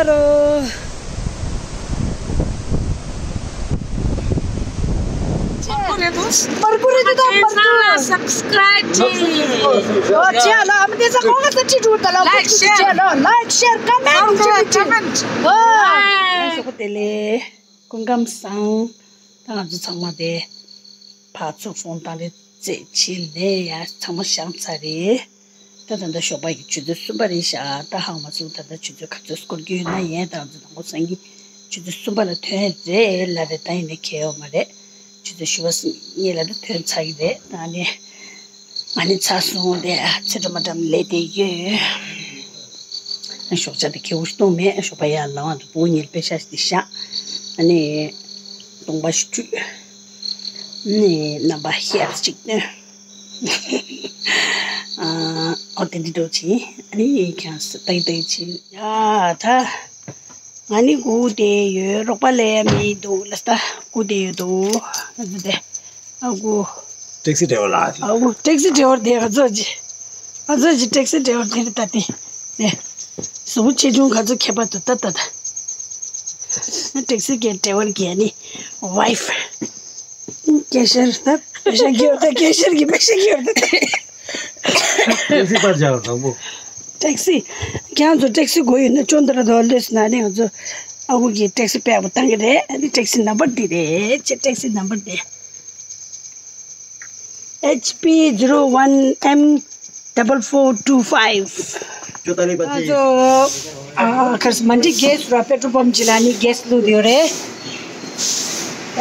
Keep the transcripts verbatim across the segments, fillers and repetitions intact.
མར་ཀུ་རེ་དང་མར་ཀུ་རེ་དང་མར་ཀུ་རེ། སབ་སི་ཀ་རའིབ་བྱེད། ཨོ་བྱས་ལ་ཨ་མ་དེ་ཚ་ཁོང་ལ་ཚ་ཁྲིད་འགྲོ་ད་ལ། ལའིཀ་ཤེར། བྱས་ལ་ལའིཀ་ཤེར་ཀོ་མེན་ཊི་བྱེད། ཨོ། ཨོ། སྐུ་ཁམས་བཟང་། ད་ང་ཚོ་ཚང་མ་དེ་ཕར་ཚུར་ཕོན་བཏང་རེས་རྩེད་ཕྱིན་ནས་ཡ་ཚང་མ་བཞེངས་ཚར་རེད། ད་ད་ལྟ་ཞོགས་པ་གི་ཆུ་ཚོད་གསུམ་པ་རེད་ཤག་ད་ཧང་མ་སོང་། ད་ལྟ་ཆུ་ཚོད་ག་ཚོད་སྐོར་གྱི་ཡོད་ན་ཡིན། ད་ང་ཚོ་དང་པོ་སང་གི་ཆུ་ཚོད་གསུམ་པ་ལ་ཐོན་རེད་ལབ་རེད། ད་ཡིན་ནའི་གལ་ཡོད་མ་རེད། ཆུ་ཚོད་བཞི་པ་སང་གཉིས་ལ་ད་ཐོན་ཚར་གི་རེད། ད་ནི་ང་ནི་ཚར་སོང་། དེ་ཚེ་སྒྲོལ་མ་འགྲམ་ལས་དེ་ཡོད། ཞོགས་ཇ་དེ་ཁེའུ་ཞིག་བཏུང་མེད། ཞོགས་པ་ཡར་ལངས་དུ་བུ་གཉིས་པེ་ཤ་ཞིག་དེ་བཞག་ཨ་ནི་གདོང་པ་ཞིག་བཀྲུས། ཨ་ནི་རྣམ་པ་ཧེར་ཅིག་བཏོན། ཨ་ཨོ་དེ་འདི་འགྲོ་ཕྱིན། ཨ་ནི་ཁྱང་སི་ཏའི་ཏའི་ཕྱིན། ཡ་ད་ང་ནི་སྒུག་བསྡད་ཡོད། རོགས་པ་ལས་མི་འདུག་ལ་ད་སྒུག་བསྡད་ཡོད་འདུག་ཨ་ཙི་དེ། ཨ་ཁུ། ཊེག་སི་ཌ་རའི་ཝར་ལགས། ཨ་ཁུ། ཊེག་སི་ཌ་རའི་ཝར་དེ་ང་ཚོ་ཅི། ང་ཚོ་ཅི་ཊེག་སི་ཌ་རའི་ཝར་དེ་རེད་ད་དེ། ནས། གཟུགས་པོ་ཆེ་ཆུང་ག་ཚོད་ཁྱད་པར་འདུག་ད་ད་ད། ཊེག་སི་གི་ཌ་རའི་ཝར་གྱི་ཨ་ནི་ཝའི་ཕི། སྐད་ཆར་ད་པེ་ཤ་གི་ཡོད་ད། སྐད་ཆར་གི་པེ་ཤ་གི་ཡོད་ད། ཊེག་སི་པར་བྱ་བ་དང་པོ། ཊེག་སི། ཁྱེད་ཚོ་ཊེག་སི་དགོས་ཡོད་ན་ཅོན་ཏ་ར་དོ་ལོས་ན་ནི་ང་ཚོ་ཨ་ཁུ་གི་ཊེག་སི་པེག་པོ་བཏང་གི་རེད། ཨ་ནི་ཊེག་སི་ནམ་བར་འདི་རེད། ཅེ་ཊེག་སི་ནམ་བར་འདི། H P zero one M double four two five. ང་ཚོ་ཨ་ཁར་མ་འདི་གེ་སི་ར་པེ་ཊོལ་པམ་ཅི་ལ་ནི་གེ་སི་བླུགས་ཡོད་རེད།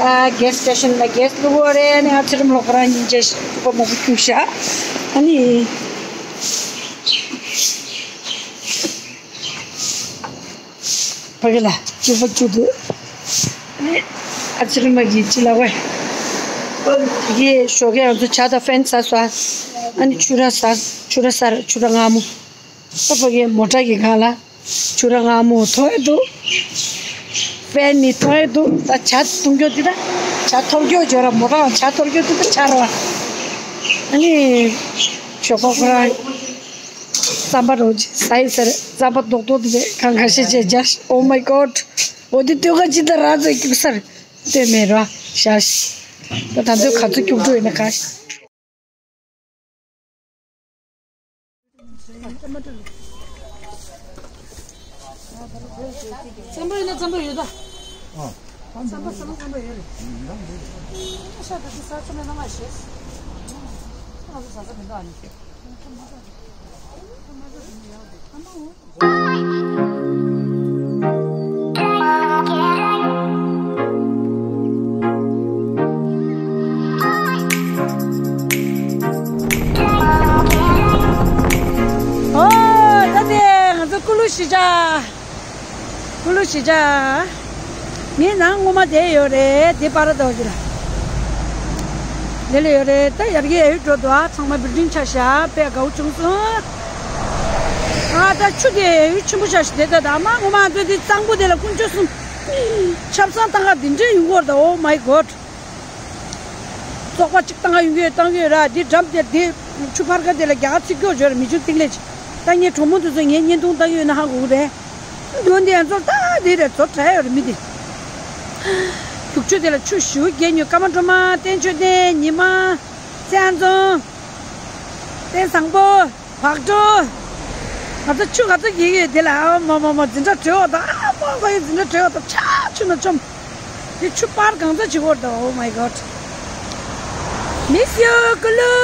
ཨ་གེ་སི་སི་ཊེ་ཤན་ལ་གེ་སི་བླུགས་ཡོད་རེད། ཨ་ནི་ང་ཚོ་རིམ་ལོག་རང་ཉིན་ཅེ་ཤི་པ་མོ་བུ་ཁྱུག་ཤ། ཨ་ནི། ཕ་གི་ལ་ཅུ་པ་ཅུ་དུ། ཨ་ཙི་རི་མ་གི་ཅི་ལ་ཝེ། ཕ་གི་ཞོགས་ཀས་ང་ཚོ་ཇ་དང་ཕན་ཟ་སོ། ཨ་ནི་ཆུ་ར་ཟ། ཆུ་ར་ཟ་ར་ཆུ་ར་མངར་མོ། ད་ཕ་གི་མོ་ཊ་གི་སྒང་ལ་ཆུ་ར་མངར་མོ་འཐུང་ཡི་འདུག་ཕན་ནི་འཐུང་ཡི་འདུག་ད་ཇ་འཐུང་རྒྱུ་འདི་ད་ཇ་འཐོར་རྒྱུ་འཇོ་ར་མོ་ཊ་ཇ་འཐོར་རྒྱུ་འདི་ད་ཇ་ར་བ། ཨ་ནི་ཞོགས་པ་ཁོ་རང་རྩམ་པ་རོ་ཅི་ཟ་ཡི་ཟེར། རྩམ་པ་རྡོག་རྡོག་དེ་རེད། གང་ག་ཤེད་ཅེས་རྒྱ། Oh my God. འོ་དེ་ལྟོས་ག་ཅི་ད་ར་ཚོད་སྐྱུག་སར་ལྟོས་མེད་ར་ཤ་ཤི། ད་ད་ལྟོས་ག་ཚོད་སྐྱུག་འགྲོ་ཡིན་ན་ག་ཤི། རྩམ་པ་ཡིན་ན་རྩམ་པ་ཡོད་ད། རྩམ་པ་ཟ་ན་རྩམ་པ་ཡོད་རེད། ཤ་ད་དེ་ཟ་ཆོག་མེད་ན་ང་ཤེས། ང་ཚོ་ཟ་ས་མི་འདུག་ཨ་ནི། ཨོ། ད་དེ་ང་ཚོ་ཀུ་ལུ་གཞིས་ཆགས། ཀུ་ལུ་གཞིས་ཆགས། ངའི་ནང་སྔོན་མ་དེ་ཡོད་རེད། དེ་པར་དོ་གི་ལ། དེ་ལ་ཡོད་རེད། ད་ཡར་གི་ཡུལ་འགྲོ་འདུག་ཨ་ཚང་མ་བིལ་ཌིང་ཆགས་ཤག་དཔེ་དགའ་བོ་བྱུང་སོང་། ཨ་ད་ཆུ་དེ་ཡུལ་ཆེན་པོ་ཆགས་ཤག་དེ་ད་ད་མ་ངོ་མ་ཚོ་དེ་གཙང་པོ་དེ་ལ་དཀོན་མཆོག་གསུམ། ཆབ་གསང་བཏང་ག་དེ་འདྲས་ཡོང་གི་ཡོད་རེད་ད། Oh my God. བཙོག་པ་གཅིག་བཏང་ག་ཡོང་གི་ཡོད་བཏང་གི་ཡོད་ར། དེ་འགྲམ་དེ་དེ་ཆུ་ཕར་ཁ་དེ་ལ་རྒྱ་གར་ཚིག་སྐྱོ་བརྗོད་ར། མི་ཆུང་ཏིང་ལེ་ཅི། ད་ངའི་གྲོགས་མོ་དེ་ཚོ་ངའི་བརྙན་ཐུང་བཏང་གི་ཡོད་ན་ཧ་གོ་གི་རེད། ཡོང་དེ་ཡང་ཚོར་ད་དེ་རེད་ཚོར་དྲ་ཡོད་རེད་མི་དེ། རྒྱུག་ཆུ་དེ་ལ་ཆུ་ཞུ་རྒྱས་ཉོ་ཀ་མ་གྲོ་མ་བསྟན་ཆོས་ལྡན་ཉི་མ། བཙན་རྫོང་། བསྟན་བཟང་པོ། བག་གྲོ། ང་ཚོ་ཆུ་ག་ཚོད་རྒྱས་ཡོད་དེ་ལ་ཨ་མ་མ་མ་འཛིན་གྲྭ་གྲོལ་བ་དང་ཨ་མ་ཁོ་ཡི་འཛིན་གྲྭ་གྲོལ་བ་དང་ཆ་ཆུ་ན་བཅོམ། དེ་ཆུ་པར་གང་ཚ་བྱེད་དགོས་དང་། Oh my God. Miss you, Kulu.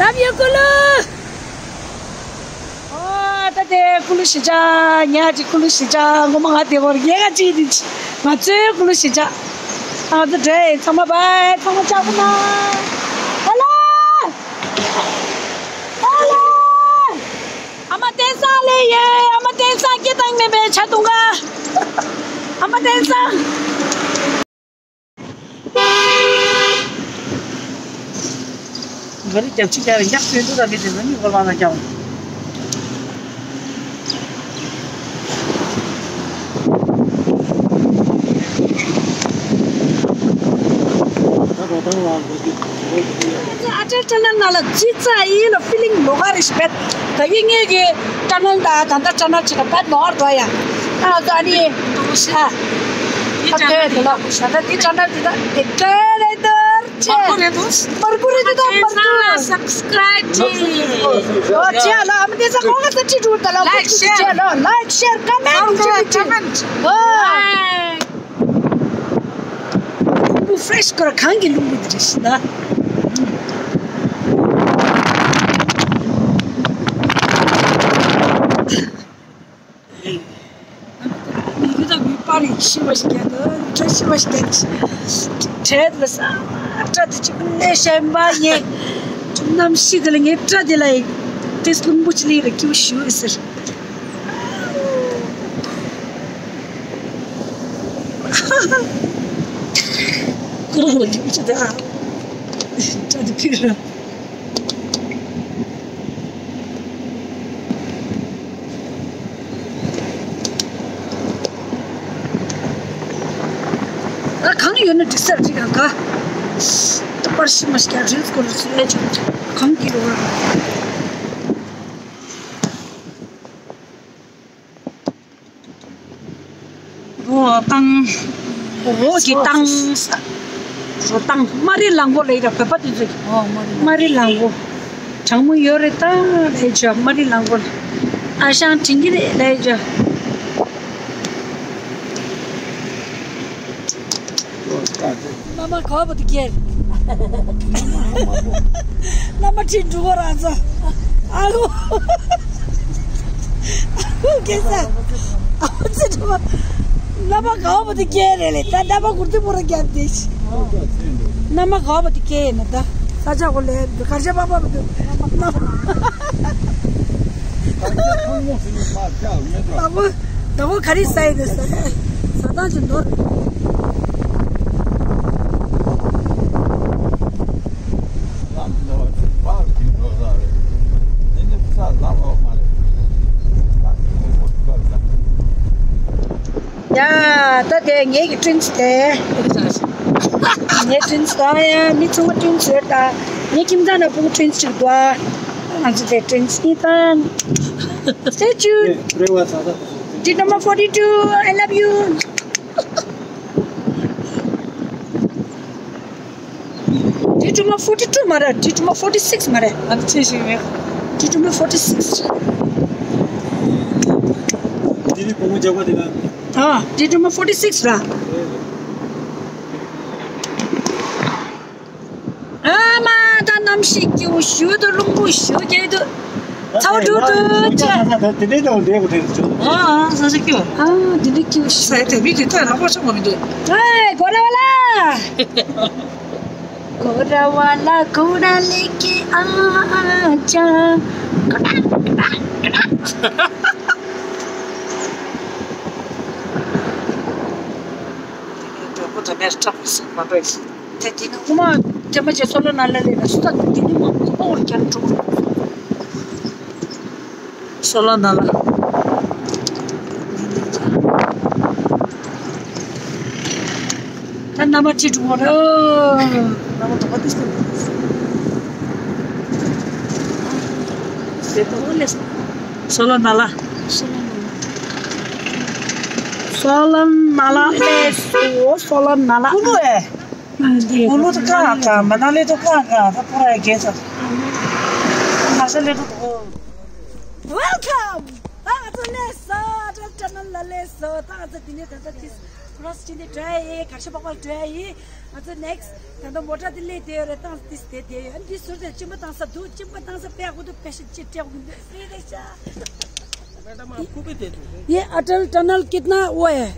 Love you, Kulu. ཨོ་ད་དེ་ཀུ་ལུ་གཞིས་ཆགས། ཉག་ཅིག་ཀུ་ལུ་གཞིས་ཆགས། ངོ་མ་ང་དེ་སྐོར་ཉེ་ག་ཅིག་དེ་ང་ཚོའི་ཀུ་ལུ་གཞིས་ཆགས། ང་ཚོ་འདྲ་ཡི་ཚང་མ་བའི་ཚང་མ་ལྕགས་པོ་ན། ཧ་ལོ། ཧ་ལོ། ཨ་མ་བསྟན་བཟང་ལས་ཡོད། ཨ་མ་བསྟན་བཟང་སྐྱེ་སྟངས་མེད་པའི་ཆ་དུང་ག་ཨ་མ་བསྟན་བཟང་། ག་རེ་རྒྱབ་ཆུ་རྒྱབ་རྒྱབ་ཆུ་འདུག་ད་མི་དེ་ཚོ་མི་གོ་ལ་ན་རྒྱབ། ཨ་ཅག་ ཊ་ནལ་ནང་ལ་ཇི་ཙ་ཡིན་ལ་ཕི་ལིང་ལོག་ག་རེ་ཞིག་བེད། ད་ཡིན་ངེས་ཀྱི་ཊ་ནལ་ད་ད་ད་ཊ་ནལ་ཅིག་ལ་བེད་ནོར་འགྲོ་ཡ། ཨ་ད་ནི་ཨ་ཨ་དེ་དེ་ལ་ད་ད་དེ་ཊ་ནལ་དེ་ད་དེ་ཀ་རེ་དར་ཅེ་མར་ཀུ་རེ་དུ་མར་ཀུ་རེ་དེ་ད་མར་ཀུ་སབ་སི་ཀ་རའིབ་ཅེ། ཨོ་ཅེ་ལ་ཨ་མ་དེ་ས་ཁོང་ང་ད་ཅི་འགྲོ་ད་ལ་ལའིཀ་ཤེར་ཅེ་ལ་ལའིཀ་ཤེར་ཀ་མེན་ཊ་ཅེ་ཅེ། ཨོ། ལུང་པ་ཕི་རེ་ཤི་སྐོར་གང་གི་ལུང་པ་དེ་རེད་ཤི་ན། མི་གི་ད་མི་པ་རེ་ཤི་བ་ཞིག་ཡ་ད་ཡི་ཁྲ་ཤི་བ་ཞིག་ཡ་ད་ཤི། བྲེལ་ལ་ས་སྐྲ་དེ་ཅིག་ལས་ཤན་པ་ངས་ཅུང་ནམ་ཤི་གི་ལ་ངས་སྐྲ་དེ་ལ་ཡི་དེ་ལུང་པ་ཅི་ལི་ར་ཀྱུ་ཤུ་ཟེར། ཀུ་རུ་ལ་ཀྱི་ཅི་ད། ཅ་དི་ཕི་ར། ཨ་གང་ཡོད་ན་འདྲི་སར་ཅི་གང་ག་ད་པར་ཤི་མ་ཤི་ཀྱང་རིལ་སྐོར་ལ་སུ་ལས་ཆོག་གང་གི་རོ། རོ་བཏང་། རོ་གི་བཏང་། རོ་བཏང་། མ་རི་ལང་གོ་ལ་ཡི་ར་བོད་པ་དེ་ཚོ་གི། ཨོ་མ་རི་ལང་། མ་རི་ལང་གོ། གྲང་མོ་ཡོད་རེད་ད་ལས་ཇ་མ་རི་ལང་གོ་ལ། ཨ་ཞང་དྲིན་གི་རེད་ལས་ཇ། མནའ་མ་ག་བ་དུ་ཁྱེར། མནའ་མ་ཁྲིད་འགྲོ་གོ་ར་ཚོ། ཨ་ལོ། ཨ་ལོ་ཁེ་ས། ཨ་ཙི་འགྲོ། མནའ་མ་ག་བ་དུ་ཁྱེར་རེ་ལེ་ད་མནའ་མ་གུར་དུ་པོ་ར་རྒྱབ་དེ་ཤི། མནའ་མ་ག་བ་དུ་ཁྱེར་ན་ད། ས་ཆ་གོ་ལེ་གར་ཆ་པ་པ་དུ། མནའ་མ། ད་གོ་ད་གོ་ག་རེ་ས་ཡི་དེ་ས་ས་ཐང་ཅི་ནོར། ལམ་འདི་བ་ཅིག་བར་གྱི་འགྲོ་ས་རེད། འདི་ནི་ས་ལམ་འོག་མ་རེད། ཡ་ད་དེ་ངེད་ཀྱི་ཊུ་ཝིན་སི་དེ། ངའི་ཊུ་ཝིན་སི་དང་ཡ་མི་ཚང་མ་ཊུ་ཝིན་སི་ཡོད་ད། ངའི་ཁྱིམ་ཚང་ནང་བུ་མོ་ཊུ་ཝིན་སི་གཅིག་འདུག་ཨ། ང་ཚོ་དེ་ཊུ་ཝིན་སི་ཡིན་ད། Stay tuned. Digit number forty-two, I love you. Digit number forty-two མ་རེད། Digit number forty-six མ་རེད། ང་ཚོ་ཆེ་ཞིག་རེད། Digit number forty-six། དེ་རིང་བུ་མོ་རྒྱག་པ་དེ་ལ། ཨ། Digit number forty-six ར། ཨ་མ་ད་གནམ་གཤིས་སྐྱིད་པོ་ཞུ་དུ་རླུང་བུ་ཞུ་རྒྱག་དུ་ཚ་བོ་དུ་དུ་ཅེ། དེ་འདྲའི་ནང་འདྲེ་གོ་དྲན་བྱུང་། ཨ་ཨ་ས་ས་སྐྱིད་པོ། ཨ་འདི་འདྲའི་སྐྱིད་པོ་ཞིག་ས་ཡ་དེ་མི་དེ་ཐོས་ལ་ཁོ་ཆོག་མ་མི་འདུག་ཨེ་གོ་ར་བ་ལ། གོ་ར་བ་ལ་གོ་ར་ལེ་ཀེ་ཨ་ཅང་། དེ་ནས་འགྲོ་པོ་དང་མེར་སྐྲག་པ་ཟིན་མ་པས། དེ་དེ་ནི་དབུ་མ་དྲན་པ་བྱས་སོ་ལོ་ན་ལ་ལས་ན་སུ་དང་དེ་ནི་མ་ཁོ་པ་བོར་ཀྱང་འགྲོ། སོ་ལོ་ན་ལ། ད་མནའ་མ་ཁྲིད་འགྲོ་གོ་ར། མནའ་མ་དོག་པ་དེ་སྟེ། སོ་ལོ་ན་ལ། སོ་ལོ་ན་ལ་ལས་སོ་སོ་ལོ་ན་ལ། ཀུ་ལུ་ཨེ། ཀུ་ལུ་ཏུ་ཀ་ཀ་མ་ན་ལི་ཏུ་ཀ་ཀ་ད་པུ་ར་ཨེ་གེ་ས། ཁ་ས་ལི་ཏུ་ཏུ། Welcome. ད་ང་ཚོ་ལས་སོ་ད་ཊ་ནལ་ལ་ལས་སོ་ད་ང་ཚོ་དེ་ནས་ད་ད་དེ་cross བྱས་ནས་འགྲོ་ཡ་ཡིན། གར་ཤ་པག་པག་འགྲོ་ཡ་ཡིན། ང་ཚོ་next ད་ལྟ་མོ་ཊ་དེ་སླེབས་བསྡད་ཡོད་རེད། ཏང་དེ་བསྡད་བསྡད་ཡོད། ཨ་འདི་ཟུར་དེ་གཅིན་པ་བཏང་ས་འདུག་གཅིན་པ་བཏང་ས་དཔེ་ཡག་པོ་འདུག་དཔེ་ཞིག་ཅིག་སྤྲད་དགོས་འདུག་སྲིད་རེད་ཤག ये अटल टनल कितना वो है?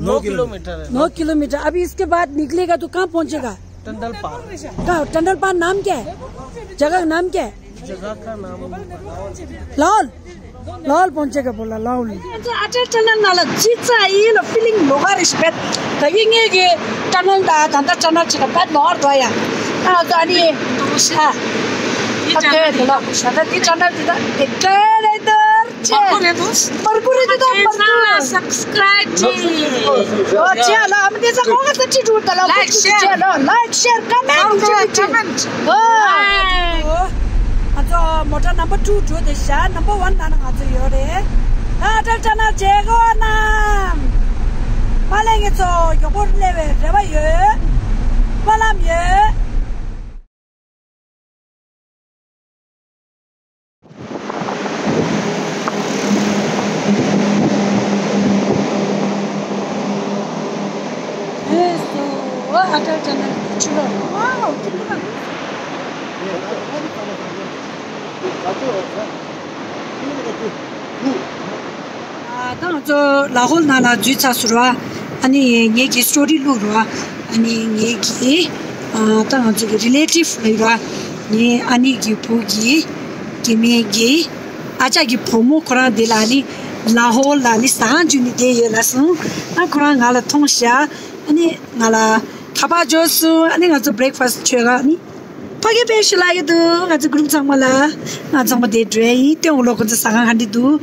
नौ किलोमीटर है। नौ किलोमीटर। अभी इसके बाद निकलेगा तो कहाँ पहुँचेगा? टंडल पार। कहाँ? टंडल पार नाम क्या है? जगह का नाम क्या है? जगह का नाम लाहौल। लाहौल पहुँचेगा बोला, लाहौल। अटल टनल ནང་ལ་ཇི་ཙ་ཡིན་ལ་ཕི་ལིང་ལོག་ག་རེ་ཞིག་བེད། ད་ཡིན་ངེས་ཀྱི་ཊ་ནལ་ད་ད་ད་ཊ་ནལ་ཅིག་ལ་བེད་ནོར་འགྲོ་ཡ། ཨ་ད་ནི་ཨ་ཨ་དེ་དེ་ལ་ཤ་ད་དེ་ཊ་ནལ་དེ་ད་དེ་ཀ་རེ་དར་ཅེ་མར་ཀུ་རེ་དུ་མར་ཀུ་རེ་དུ་ད་མར་ཀུ་སབ་སི་ཀ་རའིབ་ཅེ། ཨོ་ཅེ་ལ་ཨ་མ་དེ་ས་ཁོང་ང་ས་ཁྲིད་འགྲོ་ད་ལ་ལའིཀ་ཤེར་ཅེ་ལ་ལའིཀ་ཤེར་ཀ་མེན་ཊ་ཅེ་ཅེ། ཨོ། ཚོ་མོ་ཊ་ནམ་བར་ཊུ་འགྲོ་དེ་བཞག་ནམ་བར་ཝན་ནང་ན་ང་ཚོ་ཡོད་རེད། ཨ་ཏྲ་ཏྲ་ན་མཇལ་ཁ་གནང་། མ་ལེ་ངེད་ཚོ་མགྱོགས་པོར་སླེབས་པའི་རེ་བ་ཡོད། སྨོན་ལམ་ཡོད། ད་ང་ཚོ་ལ་ཧོལ་ནང་ལ་འཛུལ་ཚར་སོང་ར། ཨ་ནི་ངེད་ཀྱི་སི་ཊོ་རི་བླུགས་ར། ཨ་ནི་ངེད་ཀྱི་ཨ་ད་ང་ཚོ་གི་རི་ལེ་ཊིབ་ལ་ཡོད་ར། ངའི་ཨ་ནེ་གི་བུ་གི་སྐྱེ་དམན་གྱི་ཨ་ཅག་གི་བུ་མོ་ཁོ་རང་འདི་ལ་ནི་ལ་ཧོལ་ལ་ནི་ཟ་ཁང་བཅུག་ནས་བསྡད་ཡོད་ལབ་སོང་། ཨ་ཁོ་རང་ང་ལ་མཐོང་ཤག་ཨ་ནི་ང་ལ་ཁ་པར་འབྱོར་སོང་། ཨ་ནི་ང་ཚོ་བྷི་རེག་ཕ་སི་ཊི་མཆོད་ག་ནི། ཕ་གི་དཔེ་ཞིག་ལབ་ཀྱི་འདུག་ང་ཚོ་གུ་རུབ་ཚང་མ་ལ། ང་ཚང་མ་དེ་འགྲོ་ཡ་ཡིན། སྟོན་འོ་ལོ་ཁོ་ཚོ་ཟ་ཁང་ག་འདྲ་འདུག་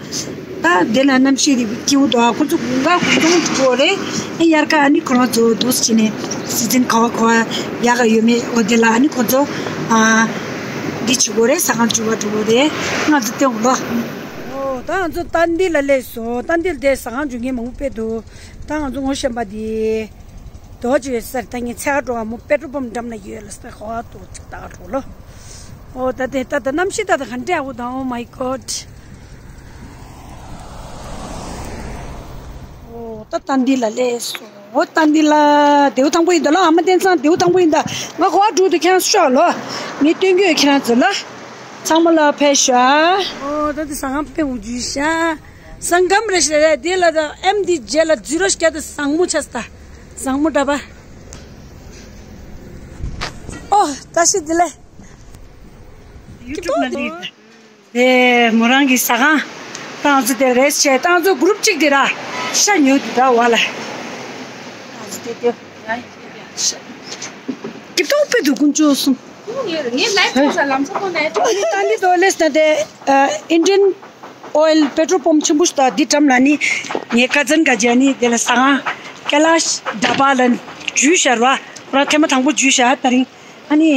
ད་དེ་ལ་གནམ་གཤིས་དེ་སྐྱིད་པོ་འདུག་ཁོ་ཚོ་དགུན་ཁ་དགུན་གྲོང་འགྲོ་གི་རེད། ཨེ་དབྱར་ཁ་ཨ་ནི་ཁོ་རང་ཚོ་འདུག་སེ་བྱས་ནས་སི་ཛིན་ག་བ་ག་བ་ཡག་ག་ཡོད་མེད་འོ་དེ་ལ་ཨ་ནི་ཁོ་ཚོ་ཨ་འདི་བྱེད་དགོས་རེད། ཟ་ཁང་བཅུག་ག་འགྲོ་གི་རེད། ང་ཚོ་སྟོན་འོ་ལོ། ཨོ་ད་ང་ཚོ་ཏན་ཏི་ལ་སླེབས་སོང་། ཏན་ཏི་ལ་དེ་ཟ་ཁང་བཅུག་མཁན་མང་པོ་དཔེ་འདུག་ད་ང་ཚོ་ངོ་ཤེས་པ་དེ། རྡོ་རྗེ་སར་ད་ངས་ཚེ་ཁ་འགྲོ་བ་མོ་པེ་ཊྲོལ་པམ་འགྲམ་ན་ཡོད་ལ་ས་ཧོ་ཏོ་ད་འགྲོ་ལོ། ཨོ་ད་དེ་ད་ད་གནམ་གཤིས་ད་ད་ག་འདྲ་ཡག་པོ་ད། Oh my God. ཨོ་ད་ཏན་ཏི་ལ་སླེབས་སོང་། ཨོ་ཏན་ཏི་ལ་དེའུ་ཐང་པོ་ཡིན་ད་ལོ། ཨ་མ་བསྟན་སང་དེའུ་ཐང་པོ་ཡིན་ད། ང་གོ་བ་འགྲོ་དུ་ཁྱེད་རང་ཤོག་ལོ། ངས་སྟོན་གྱི་ཡོད་ཁྱེད་རང་ཚོ་ལ། ཚང་མ་ལ་ཕེབས་ཤོག་ཨོ་ད་དེ་ཟ་ཁང་དཔེ་འུ་འཇུས་ཤག་ཟངས་སྒམ་རེ་ཞིག་རེད། དེ་ལ་ད་ཨེམ་དེ་རྗེས་ལ་འཛུལ་རོགས་བྱས་ད། ཟངས་མོ་ཆགས་ད། ཟངས་མོ་འདྲ་པ། ཨོ་བཀྲ་ཤིས་བདེ་ལེགས། ཡུ་ཊུབ་ལ་འདི། དེ་མོ་རང་གི་ཟ་ཁང་། ད་ང་ཚོ་དེ་རེས་བྱས། ད་ང་ཚོ་གུ་རུབ་གཅིག་དེ་ར་ཤ་ཉོ་དེ་འདྲ་བ་ལ། ང་ཚོ་དེ་དེ། སྐྱིད་ཏོང་དཔེ་འདུག་དཀོན་མཆོག་གསུམ། ངས་ལའིབ་ཐོག་ལ་ལམ་སང་ཐོག་ནས་ཨ་ནི་ད་འདི་དོ་ལེས་ན་དེ་ཨ་ཨིན་ཌི་ཡན་ཨོ་ཡལ་པེ་ཊྲོལ་པམ་ཆེན་པོ་ཞིག་དང་འདི་འགྲམ་ལ་ནི་ངའི་ཀ་ཛིན་ག་ཇི་ནི་དེ་ལ་ཟ་ཁང་ཀེ་ལ་ཤི་ཌ་བྷ་ལ་འཇུས་ཤར་བ། ཁོ་རང་ཐེངས་མ་དང་པོ་འཇུས་ཤར་ད་རིང་། ཨ་ནི་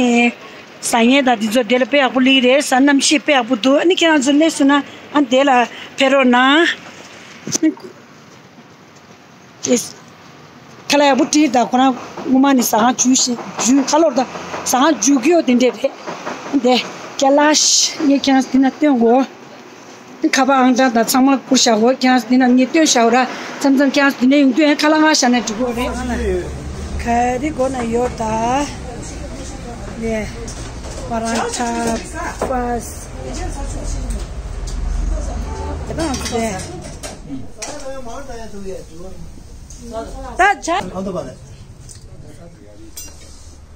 ཟ་ཉལ་དང་འདི་ཚོ་དེ་ལ་དཔེ་ཡག་པོ་སླེབས་རེད། ཟ་གནམ་གཤིས་དཔེ་ཡག་པོ་འདུག་ཨ་ནི་ཁྱེད་རང་ཚོ་སླེབས་སོང་ན་ཨ་དེ་ལ་ཕེབས་རོགས་གནང་། ཨེ། ཁ་ལག་ཡག་པོ་སྤྲད་དང་ཁོ་རང་སྔོན་མ་ནས་ཟ་ཁང་འཇུས་ཤིག་འཇུས་ཁ་ལོར་དང་ཟ་ཁང་འཇུས་ཀྱི་ཡོད་དེ་འདྲས་རེད། དེ་ཀེ་ལ་ཤི་ངས་ཁྱེད་རང་འདི་ན་སྟོན་གོ་ཁ་པར་ཨང་གྲངས་དང་ཚང་མ་བསྐུར་བཞག་གོ་ཁྱེད་རང་འདི་ན་ངས་སྟོན་བཞག་གོ་ར། མཚམས་མཚམས་ཁྱེད་རང་འདི་ན་ཡོང་དུས་ཁ་ལག་ང་ཞག་ནས་འགྲོ་གོ་རེད། ག་རེ་གོ་ན་ཡོད་ད། ནས་པ་རང་ཆ་པ་སི། དེ་ད་ཆ།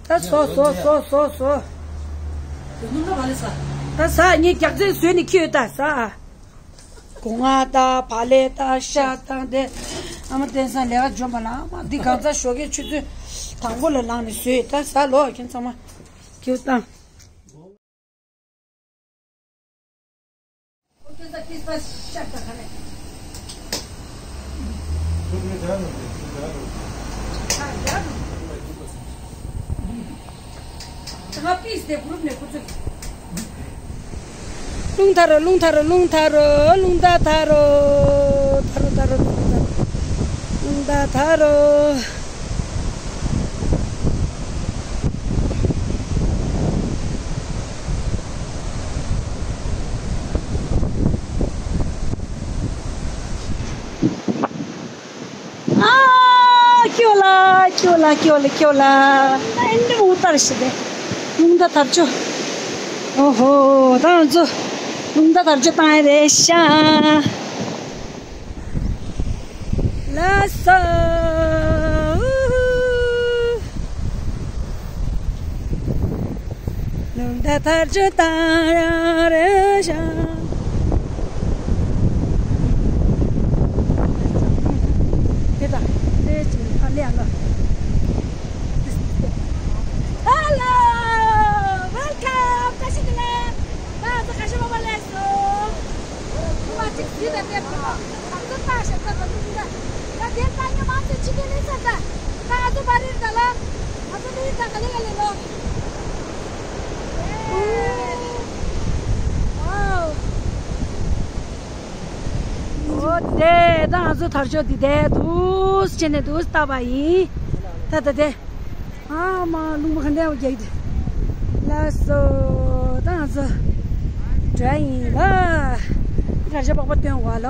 ད་སོ་སོ་སོ་སོ་སོ། ད་ཟ་ངས་རྒྱག་རྩེ་བཟོས་ནས་ཁྱེར་ཡོད་ད་ཟ། སྒོ་ང་ད་བག་ལེབ་ད་ཤ་ད་དེ། ཨ་མ་བསྟན་སང་ལས་ཀ་འཇོམས་པ་ལ་ཨ་མ་འདི་གང་ཚ་ཞོགས་ཀས་ཆུ་ཚོད་དང་པོ་ལ་ལངས་ནས་བཟོས་ད་ཟ་ལོ་ཁྱེད་ཚང་མ། ཁྱེར་བཏང་། རླུང་ཐར་རོ། རླུང་ཐར་རོ། རླུང་ཐར་རོ། རླུང་ཐར་རོ། ཐར་རོ་ཐར་རོ་ཐར་རོ། རླུང་ཐར་རོ། ཨ། སྐྱོ་ལ་སྐྱོ་ལ་སྐྱོ་ལ་སྐྱོ་ལ། ཨ་འདི་མོ་ལྟར་ཞིག་རེད། རླུང་རྟ་དར་ལྕོག་ཨོ་ཧོ། ད་ང་ཚོ་རླུང་རྟ་དར་ལྕོག་བཏང་ཡ་རེད་ཤག་ལགས་སོ། རླུང་རྟ་དར་ལྕོག་བཏང་ཡ་རེད་ཤག་དེ་དང་དེ་ཅི་ཨ་ལེ་ཨ་ལ། Hello, welcome. བཀྲ་ཤིས་བདེ་ལེགས། ད་ང་ཚོ་ཀ་ཤི་མ་མ་ལས་སོ། ཁོ་མ་ཅིག་ཟི་ད་དེ་ཁོ་ང་ཚོ་ལྟ་ཤ་ད་ད་ད་ད་དེ་ལྟ་ཉོ་མ་ཚོ་ཅི་གེ་ལས་ས་ད་ད་ང་ཚོ་བ་རིར་ད་ལ་ང་ཚོ་ལས་ད་ག་ལེ་ག་ལེ་ལོ། དེ་ད་ང་ཚོ་དར་ལྕོག་འདི་དེ་འདུག་བྱས་ནས་འདུག་བཏགས་པ་ཡིན། ད་ད་དེ། ཨ་མ་རླུང་བུ་ག་འདྲ་བ་རྒྱག་གི་འདུག་ལགས་སོ། ད་ང་ཚོ་འགྲོ་ཡ་ཡིན་ལ། དར་ལྕོག་པགས་པ་སྟོན་བ་ལ།